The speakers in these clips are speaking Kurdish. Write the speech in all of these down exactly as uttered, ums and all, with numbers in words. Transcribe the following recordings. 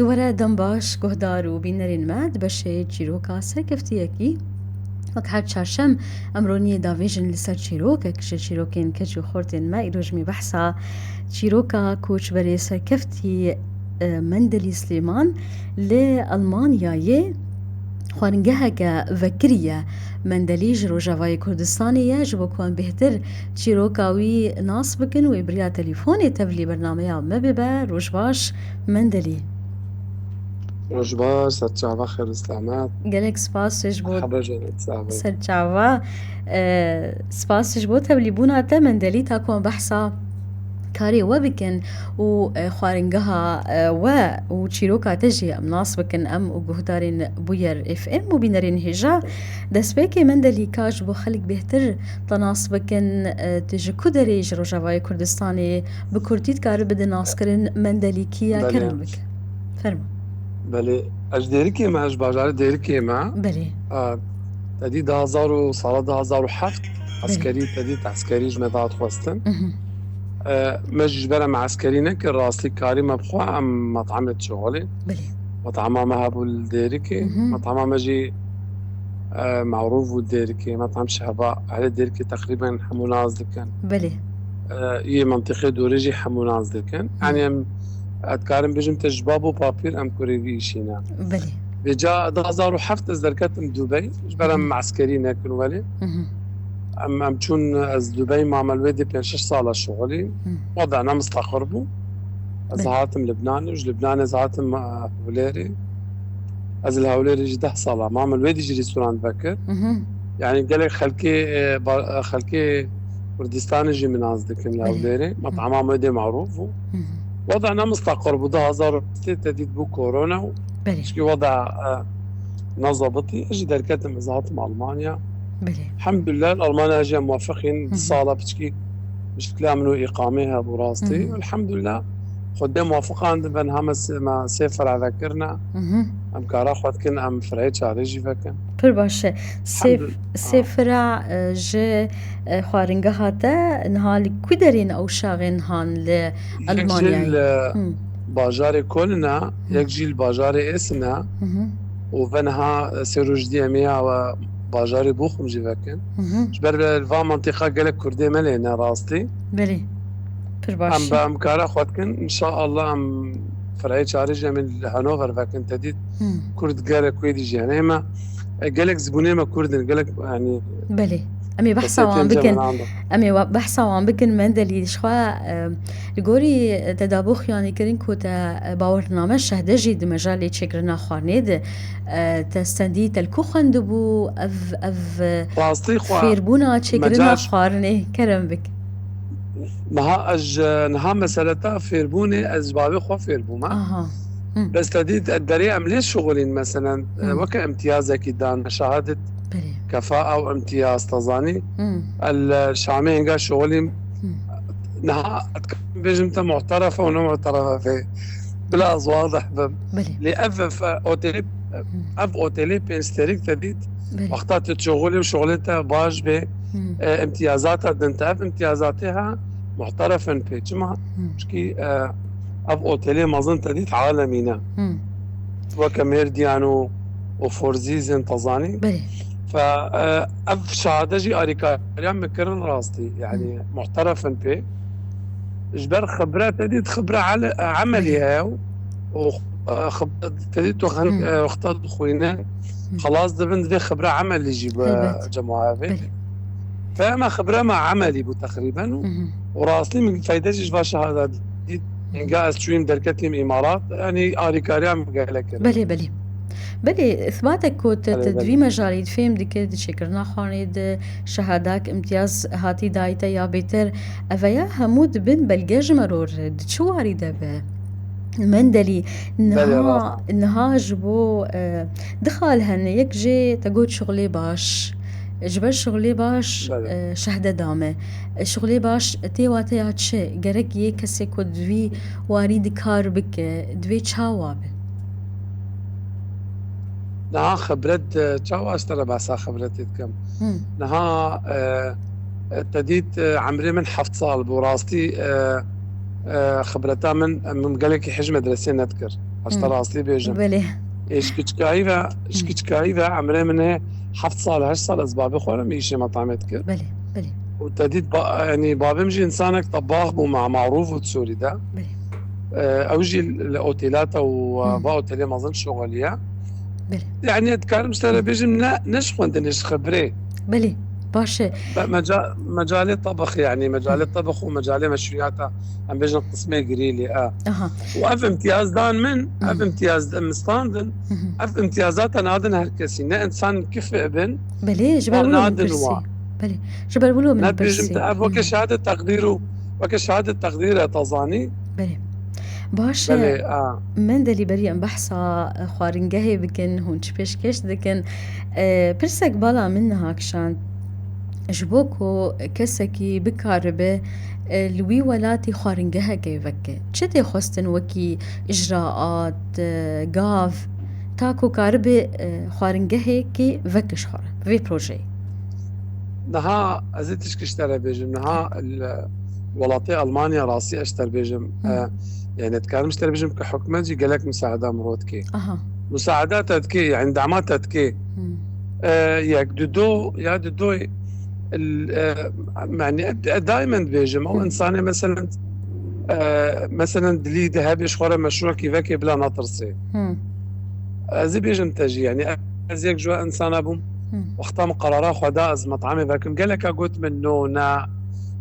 Were dem baş, guhdar û bînerên me di beşê çîroka serkeftiyekî. Wek her çarşem, em roniyê davêjin li ser çîrokek ji çîrokên keç û xortên me. Îro ji me behsa çîroka koçberê serkeftî, e, Mendelî Silêman li Elmanyayê xwaringeheke vekirî ye. Mendelî ji Rojavayê Kurdistanê ye, ji bo ku em bêhtir çîroka wî nas bikin, wê bi riya telîfonê tevlî bernameya me bibe. Roj baş, Mendelî. Roj baş, serçava xêr û selamet. Gelek spas ji bo Merhaba canım, sağ ol. Serçava. E, spas ji bo tevlîbûna te, Mendelî, ta ku em behsa karê we bikin û, e, xwaringeha, e, we û çîroka te jî em nas bikin, em û guhdarên Bûyer F M û bînerên hêja. Destpêkê, Mendelî, ka ji bo xelk bêhtir te nas bikin, e, tu ji ku derê ji Rojavayê Kurdistanê, bi kurtî dikare bide naskirin, Mendelî kî ye? Belê. Kerem bike. Fermo. Belê. Ez ji Dêrikê me, ez ji bajarê Dêrikê me. Belê. A, te dî du hazar û, sala du hazar û heft, Belê. Eskerî, te dî eskerî ji me dihat xwestin. Mhm. E, me jî ji ber em eskerî nekir, rastî karî me bi xwe, em metamê dişixulîn. Belê. Metama me hebû li Dêrikê. Mhm. Metama me jî, e, merûf bû Dêrikê. Metam Şehba, ehlê Dêrikê teqrîben hemû nas dikin. Belê. E, yê mentiqê dorê jî hemû nas dikin. Hı. Yanî em, ez dikarim bêjim te ji bab û papîr em kurê vî îşî ne. Belê. Vêca du hazar û heft ez derketim Dubey, ji ber em Hı hı. eskerî nekin welê. Hı hı. Em, em çûn, ez Dubey mam, li wê dê pênc şeş sala şixulî. Hı. Wada ne mistaqir bû. Ez Belê. hatim Libnanê, ji Libnanê ez hatim, e, Hewlêrê. Ez li Hewlêrê jî deh sala mam, li wê dî jî restoran vekir. Mhm. Yanî gelek xelkê, e, ba-, e, xelkê Kurdistanê jî min nas dikin li Belê. Hewlêrê. Hı. Metama wê dê merûf bû. Hı hı. Wada ne mistaqir bû, du hazar û sê te dît bû korona û Belê. Çikî wada, e, nezabitî, ez jî derketim, ez hatim Almanya. Belê. Elhamdülillah, Almanya jî em muwefeqîn, Hı hı. sala piçkî muşkila min û îqamê hebû rastî. Hı hı. Elhamdülillah, Xwedê muwefeqan dibin, heme sê, me sê fira vekirine. Hı hı. Em kara xwe dikin, em firayê çarê jî vekin. Pir baş e. Sê, Elhamdülillah. sê Ha. fira, e, ji, e, xwaringeha te niha li ku derên ew şaxên han li Yek jî Elmanyayê? li Hı. bajarê Koln e, Hı. yek jî li bajarê Êsin e. Hı hı. Û ve niha, e, sê roj dî em ê ya we bajarê Bochum jî vekin. Hı hı. Ji ber ve li va mentiqa gelek Kurdê me lê ne rastî. Belê. Pir baş Em e. be em kara xwe dikin. Înşaallah em firayê çarê jî em ê li Hanover vekin. Te dît Hı. Kurd gelek wê dî jî hene. Ême, e, gelek zibûnê me Kurd in. Gelek, yanî, Belê. Em ê behsa wan bikin. Em ê wa-, behsa wan bikin, Mendelî, ji xwe, e, li gorî te dabû xuyanîkirin ku te, e, bawername şehde jî di mejalê çêkirina xwarinê de, e, te stendî te li ku xwendibû, ev, ev, e, Rastî xwe fêrbûna çêkirina mecal xwarinê, kerem bik. Niha ez ji, niha meseleta fêrbûnê ez ji bavê xwe fêr bûme. Aha. Hı. Bes te dît, e, derê em lê şixulîn, meselen, e, Hı. weke imtiyazekî dan, şehadet Belê. kefa ew imtiyaz, te zanî. Hı. El, e, Şamê hinga şixulîm. Hı. Niha ez dikarim bêjim te muhterefe û ne muhterefe fê. Bila ez wadih bim. Belê. Lê ev, ev, e, otelê, Hı. ev otelê pênc stêrîk te dît. Belê. Wexta tu şixulî û şixulê te baş bê, Hı. e, imtiyazata din te. Ev imtiyazatê ha muhterefe in pê. Çima? Hı. Çikî, e, ev otelê mezin te dît alemî ne. Hı. Weke Mêrdiyan û, û Four Seasons te zanî. Belê. Fe, e, ev şahade jî arîkariya min kirin rastî. Yanî Hı. muhterefe in pê. Ji ber xibre te dît xibre ele-, emelî Belê. heye û, û, e, xib-, te dît tu xen-, Hı. e, wexta dixwîne, Hı. xelas dibin, divê xibre emelî jî bi Elbet. cemawe bê. Belê. Fe me xibre me emelî bû teqrîben û, Hı hı. û rastî min feyde jî ji va şehada dît. Hı hı. Hinga ez çûyîm derketîm Îmarat, yanî arîkariya min gelek kir. Belê, belê. Belê, îsbatek ku te, Belê, te di belê. vî mejalî fêm dike, di çêkirina xwarinê de şehadak, imtiyaz hatî dayî te ya bêtir, eveya hemû dibin belge ji me re re, di çi warî de be? Mendelî, Belê, niha, rast. niha ji bo, e, du xal hene, yek jê te got şixulê baş. Ji ber şixulê baş, Belê. e, şehde dame. E, şixulê baş tê wateya çi? Gerek yê kesê ku di vî warî di kar bike, divê çawa be? Niha xibret, e, çawa ez te re behsa xibretê dikim? Hı. Niha, e, e, te dît, e, emrê min heft sal bû. Rastî, e, e, xibreta min, min gelekî hej medresê nedikir. Ez te rastî bêjim. Belê. Ê ji kiçkayî ve, ji kiçkayî ve emrê min ê heft sal, heşt sal ez babê xwe re min îşê metamê dikir. Belê, belê. Û te dît ba-, yanî babê min jî insanek tebax bû, ma-, marûf û di Sûrî de. Belê. Ew jî li otêlata û Hmm. va otêlê mezin şixuliye. Belê. Yanî dikarim ji te re bêjim ne, ne ji xwendinê, ji xibrê. Belê. Baş e. Be-, meca-, mecalê tebix, yanî mecalê tebix û mecalê meşrûyata, em bêjin qismê girî lê e. Aha. Û ev imtiyazdan min, ev imtiyaz em standin, Mhm. ev imtiyazata nadin her kesî. Ne insan kifê bin, Belê, ji ber wilo min nadin pirsî. wa. Belê, ji ber wilo min Ne dibêjim pirsî. Te ev weke Mhm. şehadet teqdîr û weke şehadet teqdîr e, te zanî. Belê. Baş e. Belê, a. Mendelî, berî em behsa, e, xwaringehê bikin, hûn çi pêşkêş dikin? E, pirsek bala min niha kişand. Ji bo ku kesekî bikaribe, e, li wî welatî xwaringehekê veke, çi tê xwestin wekî îcraat, e, gav, ta ku karibe, e, xwaringehekê veke ji xwe re, vê projeyê? Niha ez ê tişkî ji te re bêjim. Niha li welatê Almanya rastî ez ji te re bêjim. Hı. E, yani dikarim ji te re bêjim ku hikûmet jî gelek musaada miro dike. Aha. Musaada te dike, yani dema te dike. Hı. E, yek, dudo, ya dudo, el, e, yani, e, daimen dibêjim, ew Hı. insanê, meselen, e, meselen, dilî de hebe ji xwe re meşrûyekî veke bila netirsê. Hı. Ez ê bêjim te jî, yani, ez yek ji we insana bûm, Hı. wexta min qerara xwe da ez metamê vekim, geleka got min no, na,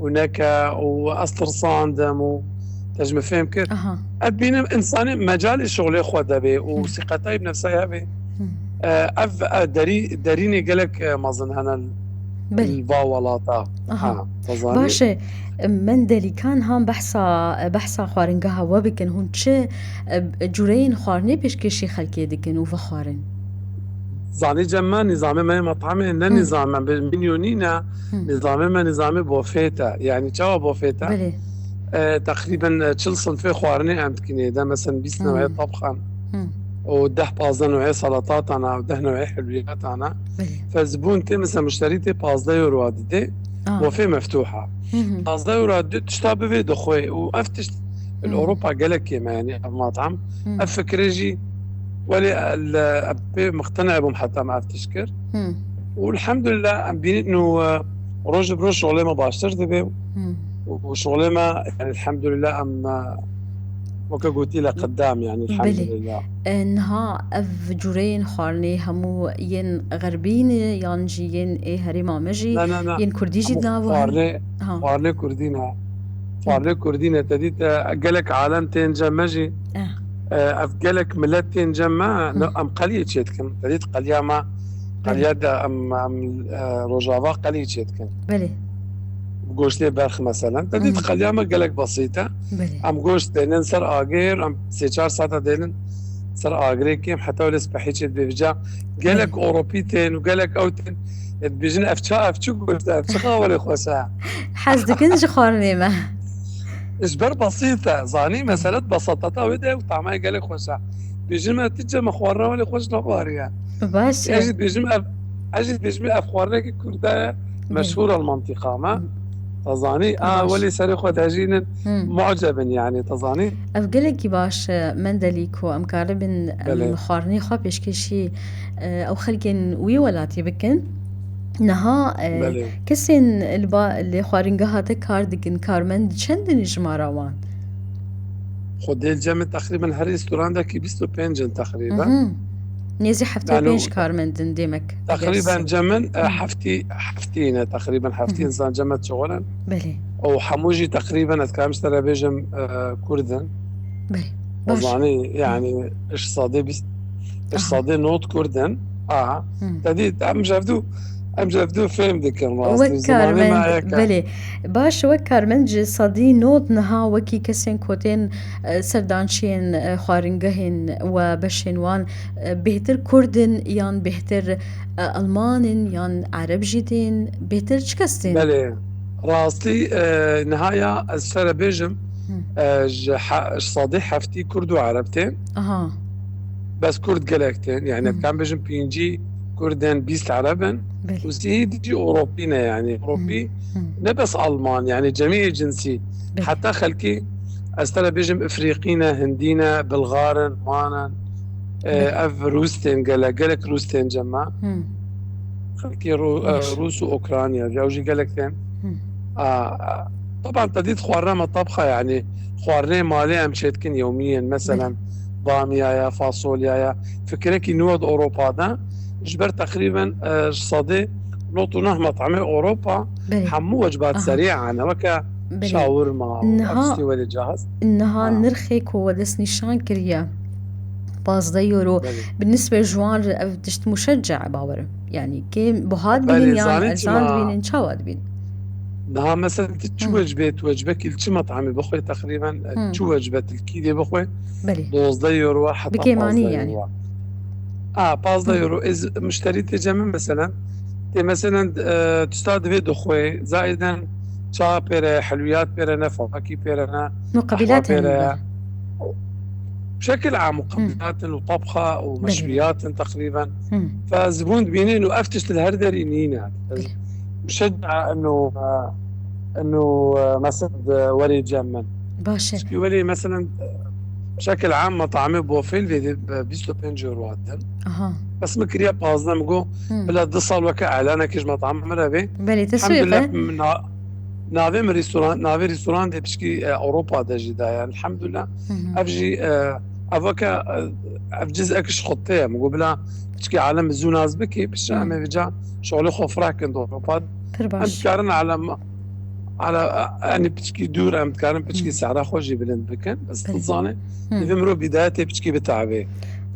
û neke, û ez tirsandim, û te ji min fêm kir. Aha. Ez bînim insanê mecalê şixulê xwe de bê û Hı. sîqetayî bi nefsayî hebe. Hı. E, ev, e, derî-, derînê gelek, e, mezin hene Belê. li va welata. Aha. Ha, te zanî? Baş e, Mendelî, ka niha behsa, behsa xwaringeha we bikin, hûn çi, e, cûreyên xwarinê pêşkêşî xelkê dikin û vexwarin? Zanî cem me, nîzamê me yê metamê ne Hı. nîzam me, bi-, minyonî ne, Hı. nîzamê me nîzamê bofêt e. Yani çawa bofêt e? Belê. E, teqrîben, e, çil sinfê xwarinê em dikin ê de, mesela bîst Hı. newê tabxan. Hı. û deh pazdeh newê salatatan e, û deh newê hilwiyatan e. Belê. Fe zibûn tê, mesela muşterî tê pazdeh euro didê, Ah. bofê meftuha. Hı hı. Pazdeh euro dê tişta bivê dixwê û ev tişt li Hı. Ewropa gelek kêm e, yani ev matam. Hı. Ev fikirê jî welê, e, li, e, pê miqtene bûm heta me ev tişt kir. Hı. Û elhamdülillah em bînin û, e, roj bi roj şolê me baştir dibe Hı. û, û şolê me, yani elhamdülillah em, e, weke gotî le qedam, yani Belê. elhamdülillah. E, niha ev cûreyên xwarinê hemû yên xerbî ne yan jî yên ê herêma me jî, Ne, ne, ne. yên kurdî jî Hemû di nav we hene? Xwarinê, Ha. xwarinê kurdî ne. Xwarinê kurdî ne. Te dît, e, gelek alem tên cem me jî. Eh. E, ev gelek milet tên cem me, Hı. ne, em qeliyê çê dikin. Te dît qeliya me, Belê. qeliya de em, em, e, Rojava qeliyê çê dikin. Belê. Goştê berx meselen. Te dît Hı. qeliya me gelek besît e. Belê. Em goşt dênin ser agêr, em sê çar saeta dênin ser agirê kêm, heta wele spehî çê dibê vêca. Gelek Belê. Ewropî tên û gelek ew tên. Ê dibêjin ev ça, ev çi goşt e, ev çi xawelê xweş e. Hez dikin ji xwarinê me. Ji ber besît e, zanî, mesele di besateta wê de û tamaya gelek xweş e. Bêjin me tu cem me xwarina welê xweş nexwariye. Baş e. Ez jî dibêjim ev, ez jî dibêjim ev xwarinekî kurda ye, Belê. meşhûr e li mentiqa me. Hı. Te zanî, a, Baş. welê serê xwe dejînin, Hı. muceb in, yani, te zanî. Ev gelekî baş e, Mendelî, ku em karibin, em Belê. xwarinê xwe pêşkêşî, e, ew xelkên wî welatî bikin. Niha, e, Belê. kesên li ba-, li xwaringeha te kar dikin, karmend çend in jimara wan? Xwedê li cem me teqrîben her restorandekî bîst û pênc in teqrîben. Mhm. Nêzî heftê û pênc Yani, karmend in demek. Teqrîben Eger cem min, e, Hı. heftî, heftî ne, teqrîben heftî Hı hı. insan cem me dişixulin. Belê. Û hemû jî teqrîben ez karim ji te re bêjim, e, Kurd in. Belê. Te Baş. zanî, yani, ji sedê bîst, ji Aha. sedê nod Kurd in. A, Hı. te dî, em ji hev du, em ji hev du fêm dikin, rastî. Wek Zimanê me karmend, yek e. belê. Baş, wek karmend ji sedî nod niha wekî kesên ku tên, e, serdançiyên, e, xwaringehên we beşên wan, e, bêhtir Kurd in yan bêhtir, e, Alman in yan Ereb jî tên, bêhtir çi kes tên? Belê. Rastî, e, niha ya ez ji te re bêjim, Hı. e, ji he-, ji sedê heftî Kurd û Ereb tên. Aha. Bes Kurd gelek tên. Yani, Hı. em bêjin pêncî Kurd in, bîst Ereb in. Belê. Û sî jî Ewropî ne, yani. Ewropî Hı. ne bes Alman, yani cemiyê cinsî. Belê. Heta xelkî Ez te re bêjim, Efrîqî ne, Hindî ne, Bilxar in, Wan in. E, Belê. Ev Rûs tên gelek, gelek Rûs tên cem me. Hmm. Xelkê Rû-, e, Baş. Rûs û Ukrayna, ew jî gelek tên. Hmm. A, a, Taban te dît xwarina me tabxa, yanî xwarinê malê em çêdikin yewmiyên, meselen, Belê. Bamya ye, fasolya ye. Fikirekî nû ye di Ewropa de, ji ber teqrîben, e, ji sedê nod û neh metamê Ewropa Belê. Hemû wecbat Aha. serî ne, weke Belê. Şawirma û Niha, ev tiştê welê cahaz. Niha Ha. nirxê ku we destnîşan kiriye, pazdeh euro, Belê. bi nisbê ji wan re ev tişt muşecce e, bawerim. Yanî kêm buha Belê, dibînin yan zanî erzan çima? Dibînin, çawa dibînin? Niha mesela tu çi Hı. wecbê, tu wecbekî li çi metamê bixwê teqrîben, e, Hı. çi wecbe tilkî dê bixwê? Belê. Dozdeh euro heta Bi kêmanî pazdeh yanî. euro. Ha, pazdeh Hı. euro. Ez muşterî tê cem min, meselen. Tê, meselen, e, tu sta divê dixwê, zaîden ça pêre, helwiyat pêre ne, fakî pêre ne, Muqabilat qehwe pêre. hene. Şekil am Hı. muqabilat in û tabxa û Belê, belê. meşwiyat in teqrîben. Hı. Fe zibûn dibînin û ev tişt li her derî nîne. Belê. Muşecce inu, e, inu, e, mesel, e, werê cem min. Baş e. Çikî welê, meselen, e, şekil am metamê bofê li vê de, e, bîst û pênc euro hatin. Aha. Bes min kiriye pazdeh, min got, Hı. bila du sal weke elanekê ji metamê min re bê. Belê, te Elhamdulillah, soyê min na-, navê min restoran, navê restoran de piçkî, e, Ewropa de jî daye. Elhamdulillah. Hı hı. Ev jî, e, ev weke, e, ev cizek ji xwe tê ye. Min got, bila piçkî alem bi zû nas bikî, piçe Hı. em ê vêca şolê xwe fireh kin di Ewropa. Pir Em baş. dikarin alem, ala, yani piçkî dûr, em dikarin piçkî Hı. sehra xwe jî bilind bikin. Bes Belê. tu zanî, Hı. divê mirov bîdayetê piçkî bitabe.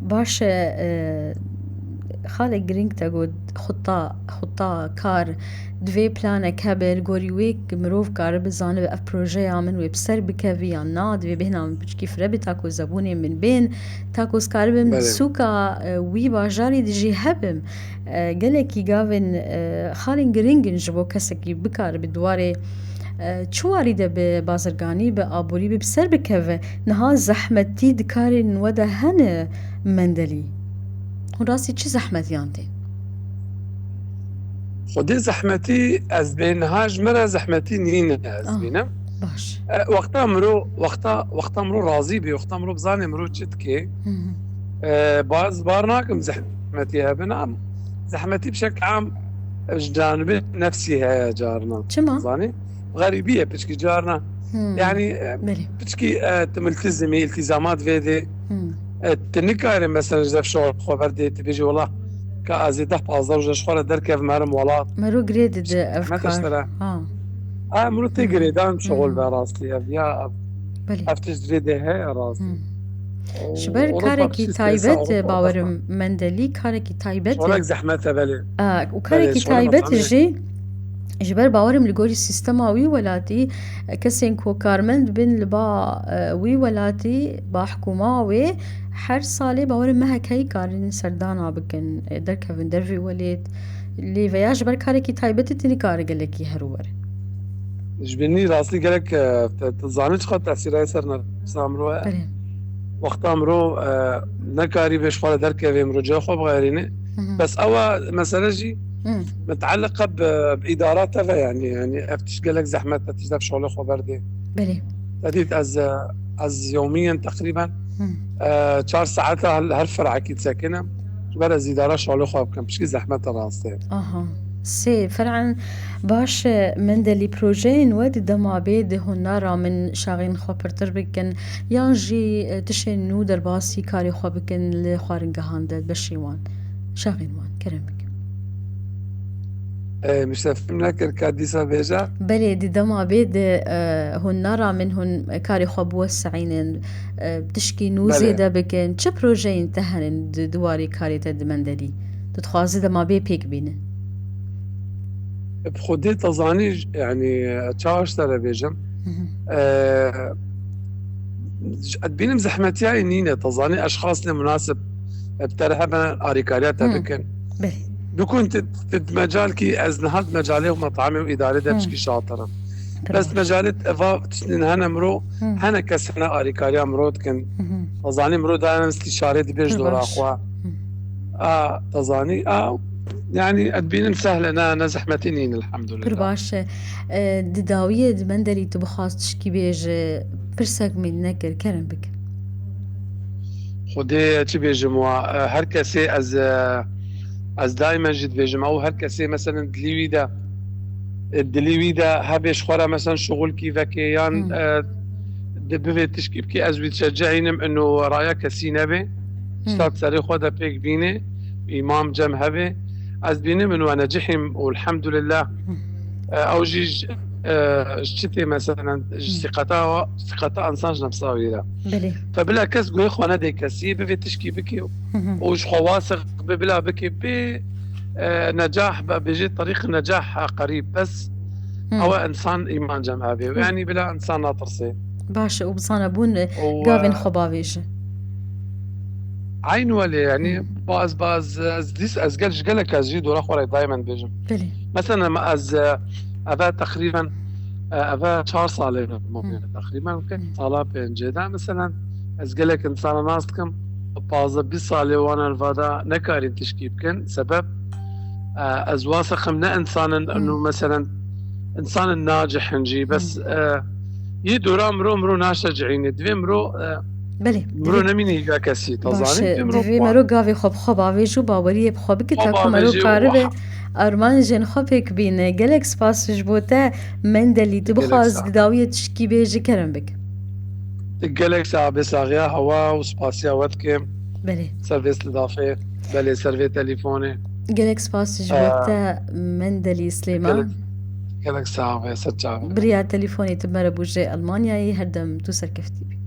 Baş e, e, xalê giring te got, xuta, xuta kar, divê planek hebe, li gorî wê mirov karibe zanibe ev projeya min wê bi ser bikevî yan na, divê bêhna min piçkî fire be, ta ku zebûnên min bên, ta ku ez karibim Belê. sûka, e, wî bajarî de jî hebim. E, gelekî gavên, e, xalên giring in ji bo kesekî bikaribe di warê, e, çi warî de bi bazirganî, bi aborî, bi, bi ser bikeve. Niha zehmetî di karên we de hene, Mendelî? Hûn rastî çi zehmetiyan tê? Xwedê zehmetî ez bê niha ji me re zehmetî nîne ez Ah, bînim. baş. E, wexta miro, wexta, wexta miro razî bî, wexta miro bizanê miro çi dikê. Hı hı. E, baz bar nakim zehmetî hebin am. Zehmetî bi şek am ji canibê nefsî heye carna. Çima? Zanî? Xerîbî ye piçkî carna. Hmm. Yani, e, Belê. piçkî, e, tu miltizimî, iltizamat vê dê. Hmm. E, tu nikarî mesela ji dev şol xwe berdê, tu bêjî, "Wela, ka ez ê deh pazdeh roja ji xwe re derkevim herim welat." Mero girê dide ev Zehmet kar. işte re. Ha. Ha, miro tê Hmm. girêdan şol Hmm. be rastî ev ya ev. Belê. Ev tişt vê dê heye rastî. Hmm. O, Ji ber Ewropa karekî piştî stresa taybet, Ewropa bawerim, Mendelî, karekî taybet e. Şolek zehmet e belê. A, û Belê, karekî şolek taybet zehmet e. jî, ji ber bawerim li gorî sîstema wî welatî, kesên ku karmend bin li ba, e, wî welatî, ba hikûma wê, her salê bawerim mehek heyî karin serdana bikin, e, derkevin dervê welêt. Lê veya ji ber karekî taybetî tu nikare gelekî her û were. Ji binî rastî gelek, e, te, te zanî çiqas tesîrayê ser nefsa miro ye. Belê. Wexta miro, e, nekarî vê ji xwe re derkevê, miro cihê xwe bixerîne. Hı hı. Bes ew e mesele jî Hı. miteelliq e bi, bi îdara te ve, yanî, yanî ev tişt gelek zehmet e, tişt dev şolê xwe berdê. Belê. Te dît ez, e, ez yewmiyen teqrîben, Hı. e, çar saeta her, her ferekî disekinim. Ji ber ez îdara şolê xwe bikim. Pişkî zehmet e rastê. Aha. Sê, fer'en baş e, Mendelî, projeyên we di dema bê di hûn naramin şaxên xwe pirtir bikin, yan jî, e, tişên nû derbasî karê xwe bikin li xwaringehan de beşê wan? Şaxên wan, kerem bikin. E, min ji te fêm nekir ka dîsa bêje. Belê, di dema bê di, e, hûn naramin hûn karê xwe biweseyînin, e, tişkî nû Belê. zêde bikin. Çi projeyên te henin di, di warê karê te di Mendelî? Tu dixwazî dema bê pêk bîne? Bi xwedê te zanî, yanî, çawa ji te re bêjim? Hı hı. E, ez dibînim zehmetiyayê nîne, te zanî, eşxas lê munasib, e, bi te re hebe, arîkariya te Hı. bikin. Belê. Bikun ti, ti di mecalkî, ez niha di mecalê û metamê û îdarê de Hı. pişkî şatir im. Pir Bes baş. mecalê eva tiştên hene miro, Hı. hene kes hene arîkariya miro dikin. Hı hı. Te zanî miro dayene îstîşarê dibêj Pir dora baş. xwe. Hı. A, te zanî, a, Yani, ez dibînim sehle, ne, ne zehmetî nîn, elhamdulillah. Pir baş e. E, di dawiyê di Mendelî tu bixwast tişkî bêje, pirsek min nekir, kerem bike. Xwedê çi bêjim wa, e, her kesê ez, e, ez daîmen jî dibêjim, ew her kesê, meselen, dilî wî de, e, dilî wî de hebe ji xwe re, meselen, şixulkî veke yan, Hmm. e, di bivê tişkî bikî, ez wî dişecihînim, ino raya kesî nebe. Hmm. Stat serê xwe de pêk bîne, îmam cem hebe. Ez dibînim, ino necihîm û elhamdulillah. Hmm. E, ew jî ji, e, ji çi tê, meselen, ji Hmm. sîqeta wa, sîqeta însan ji nefsa wî re. Belê. Fe bila kes guhê xwe nedê kesî, bivê tişkî bikî Hı hı. û ji xwe wasiq bi bila bikî, bê, e, necah, be, bêjê terîq necah qerîb. Bes Hmm. ew e însan îman cem hebe. Hı. Yani bila însan natirsê. Baş e, û bizane bûn, e, Û, gavên e, xwe bavêje. Eyn welê, yani, Hmm. baz, baz, ez dîs, ez gel, ji gelek ez jî dora xwe re daîmen dibêjim. Belê. Mesela, ez, e, eve teqrîben, e, eve çar salê ne, Hmm. teqrîben, Hmm. sala pêncê de, mesela, ez gelek insana nas dikim, pazdeh bîst salê wan li vada nekarîn tişkî bikin. Sebeb, e, ez wasiqim ne insanin, Hmm. ino, meselen, insanin nacihin jî, bes, Hmm. e, yê dora miro, miro naşecihîne. Divê miro, e, Belê, miro divê nemîne ya kesî, te Baş zanî, e, divê miro divê xwe mero gavê xwe bi xwe bavêj û baweriyê bi xwe bike, Xwe ta ku mero bavêje û karibe armanjên xwe pêk bîne. Gelek spas ji bo te, Mendelî. Tu Gelek bixwaz sağ di dawiyê tişkî bêje, kerem bike. Gelek sax be, saxiya hewa û spasiya we dikim. Belê. Ser vê stidafê, belê, ser vê telîfonê. Gelek spas ji bo Ee, te, Mendelî Silêman. Gelek, gelek sax be, ser çav. Bi riya telîfonê tu bi me re bû ji Elmanyayê, her dem tu serkeftî bî.